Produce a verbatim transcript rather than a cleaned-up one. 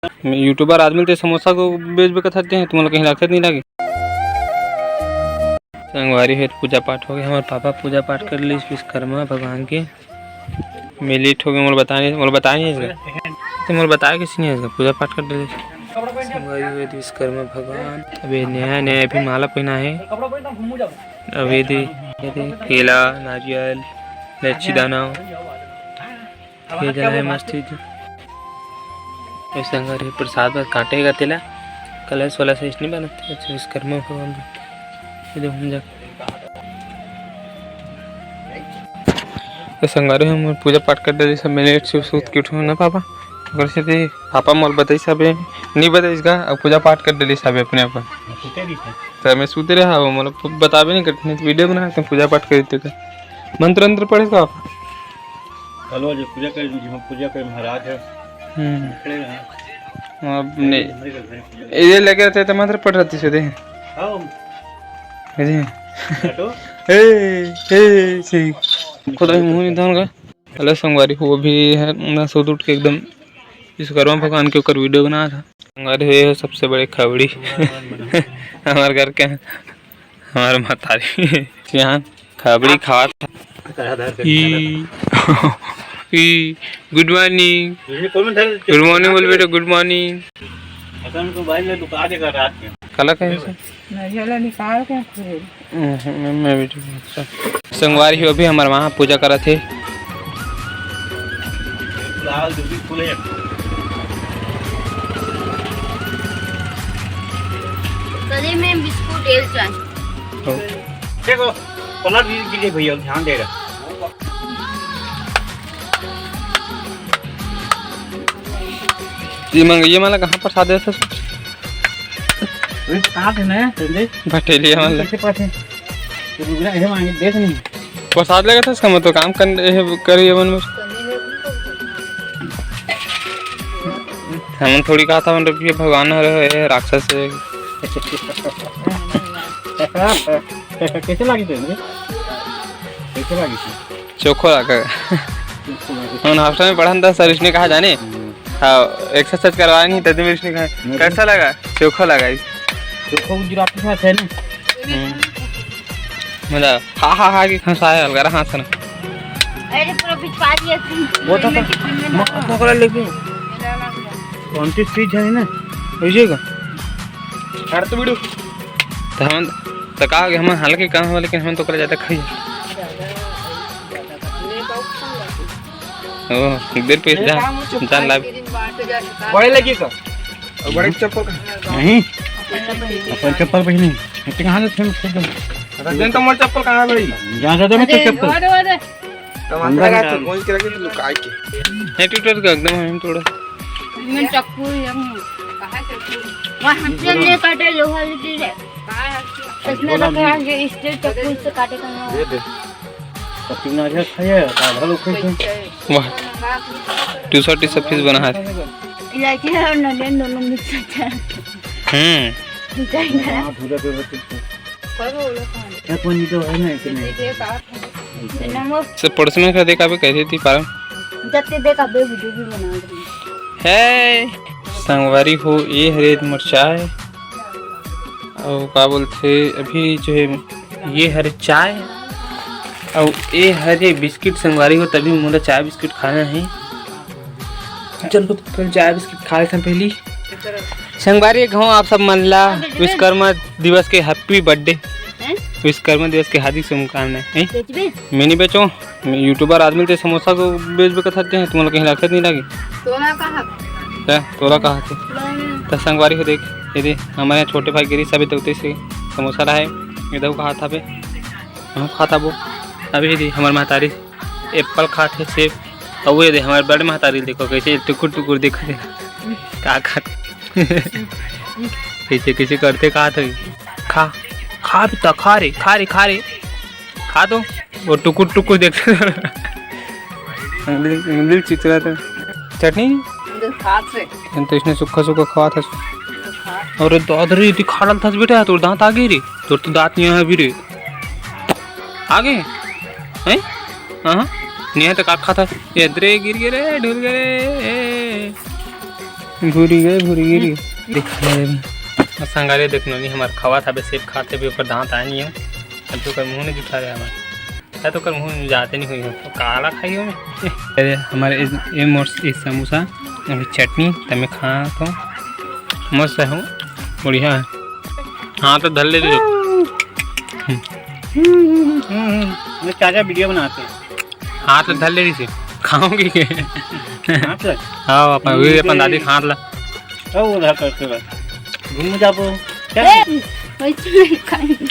YouTuber आदमी ते समोसा को बेचबे कथस ते, तुमन ला कहीं लागथे नहीं लागे। संगवारी हो, पूजा पाठ हो गया, हमारे पापा पूजा पाठ कर ली विश्वकर्मा भगवान के। मैं लेट हो गया, मोला बताए नहीं, मोला बताए नहीं इसका। तो मोला बताए किसी नहीं इसका, पूजा पाठ कर डरे। संगवारी हो, विश्वकर्मा भगवान। अबे नया, नया अभी माला पहना है। अब ये दे, ये दे, केला, नारियल, लच्छी दाना। ये जना है मस्त चीज। ये संगवारी प्रसाद बर काटे गा तेला। कलश वाला से नहीं बनत। अच्छा, विश्वकर्मा भगवान। ये दे हम जा। तो संगवारी हम पूजा पाठ कर डरे सब, मैं लेट से सूत के उठूँ ना पापा। ओकर से ते पापा मोर बताइस सबे, नहीं बताइस गा, अब पूजा पाठ कर डरे सबे अपने अपन। त मैं सूते रहा, वो मोला बताबे नहीं करते, नहीं तो वीडियो बना के पूजा पाठ कर देते। मंत्र अंत्र पढ़े का आप? चलो, जो पूजा करे, जो पूजा करे महाराज है। हम्म। खड़े रहे। अब नहीं। हमारे घर में पूजा। ये लगे रहते तो मंत्र पढ़ रहती से दे। हाँ। अरे। हटो। ए, ए, सी। खुदा ही मुंह नहीं धोन का। हेलो संगवारी हो, अभी है ना, सूत उठ के एकदम विश्वकर्मा भगवान के ऊपर वीडियो बना था। संगवारी हो, ये है सबसे बड़े खबड़ी। हमारे घर के, हमारे महतारी। यहाँ खबड़ी खात। ई, ई, गुड मॉर्निंग। गुड मॉर्निंग बोल बेटा, गुड मॉर्निंग। असल में तो भाई, मैं दुकान देगा रात में। काला कहे से? नरियल निकाल के फिर। हम्म, मैं भी ठीक हूँ। संगवारी हो, अभी हमारे वहाँ पूजा करत हे। लाल जो भी फूल है। गले में बिस्कुट, एक चाय। हो। देखो, पलट भी गिरे भैया, ध्यान देगा। ये मंग-, ये माला कहाँ प्रसाद देथे? अरे, कहाँ थे ना, संजय? भटेलिया वाला। कैसे पास है? तो रुक जा, ये मांगे, देख नहीं। प्रसाद लगा था इसका, मतलब काम कर, ये करिए मन में। हमन थोड़ी कहा था, मन रुपये भगवान हरे, ये राक्षस है। कैसे लगी थे? कैसे लगी थी? चोखो लागा। हमन हॉस्टल में पढ़न था, सर इसने कहा जाने। हम्म। हाँ, एक्सरसाइज करवाए नहीं, तभी इसने कहा, नहीं। कैसा लगा? चोखो लगा। चोखो गुजराती भाषा है ना। हम्म। मतलब, हा, हा, हा, की हंसाए, अलगारा हंसना। अरे, पूरा पिचकारी है। वो तो मैं, मैं पकड़ा लेके। कौन सी चीज है ना? बुझेगा? हर तो वीडियो। तो हम, तो का, हम हालांकि कम हो, लेकिन हम तो कर जाता खाइए। ओ, एक देर पे जा, जान लाभ। बड़े लगी का? और बड़े चप्पल का? नहीं। अपन चप्पल पहनी। इतने कहाँ से फेंक, फेंक दो। रंजन तो मोर चप्पल कहाँ है भाई? जा, जा, जा, मैं अरे, चप्पल। अरे, अरे। तो अंदर अंदर गया तो गोंज के रखे तो लुकाई के। नहीं, ट्विटर का एकदम हम थोड़ा। मैं चक्कू ही हम। कहाँ चक्कू? वहाँ से ले काटे, लोहा लेके। इसमें रखे हैं, ये स्टील चक्कू, इससे काटे तो ना। ये दे। पत्ती नारियल खाइए, आधा लोग खाइए। वाह, टू सौ टीस पीस बना है। इलायची और नरियल दोनों मिक्स होता है। हम्म। हाँ, भूरा भूरा कुछ तो। कोई बोलो कौन? क्या कौन जी तो है ना इतने? ये क्या? नमक। से पड़ोस में का देखा बे, कैसे थी पारम? जब ते देखा बे, वीडियो भी बना रही। है, संगवारी हो, ये हरे मिर्चा है। अउ का बोलथे, अभी जो है, ये हरे चाय, अउ ये हरे बिस्किट संगवारी हो, तभी मोला चाय बिस्किट खाना है। चल तो पहले चाय बिस्किट खा लेथन पहली। संगवारी हो, आप सब मन ला विश्वकर्मा दिवस के happy birthday, हैं? विश्वकर्मा दिवस के हार्दिक शुभकामनाएं, हैं? बेचबे? मैं नहीं बेचो। YouTuber आदमी ते समोसा को बेचबे कथस ते, तुमन ला कहीं लागथे नहीं लागे? तोला कहा? क्या? तोला कहा थे? नहीं। तो संगवारी हो देख, ये दे, हमारे यहाँ छोटे भाई गिरीश अभी तो उतरे से समोसा रहा है, ये दे कहा था बे, हम खाता बो। अभी ये दे, हमारे महतारी एप्पल खात है, सेब, और वो ये दे, हमारे बड़े महतारी देखो कैसे टुकुर टुकुर देखा थे, का खात कैसे कैसे करते कहा था, खा, खा बेटा, खा रे, खा रे, खा रे। खा तो, वो टुकुर टुकुर देखते। उंगली, उंगली चिचरा था। चटनी? उंगली खात से। हम तो इसने सूखा सूखा खवा था। खात। अरे दाद रे, इतनी खा डालता था बेटा, तोर दांत आ गए रे। तोर तो दांत नहीं आया अभी रे। आ गए? हैं? हाँ, हाँ। नहीं है तो का खाता? ये दरे गिर गए रे, ढुल गए रे। ए। भूरी गए, भूरी गिरी। देख मेरे भी। और संगारे देख नोनी हमार खवा था, बे सेब खाते भी ऊपर दांत आए नहीं हो। अब तो कर मुंह नहीं दिखा रहे हमारे। है तो कर मुंह में जाते नहीं हुई हो। तो काला खाई हो मैं। अरे हमारे इस, ये मोर इस समोसा, अभी चटनी, तब मैं खा तो मस्त है हूँ, बढ़िया है। हाँ तो धर ले दे। हम्म, हम्म, हम्म, हम्म, चाचा वीडियो बनाते हैं। हाथ ल धर ले रही से खाओगी के? हाथ ल? हाँ, अपन, वही अपन दादी के हाथ ला। अब उधर करके बस घूम जाबो। चल। ए, वैसे नहीं खाएंगे।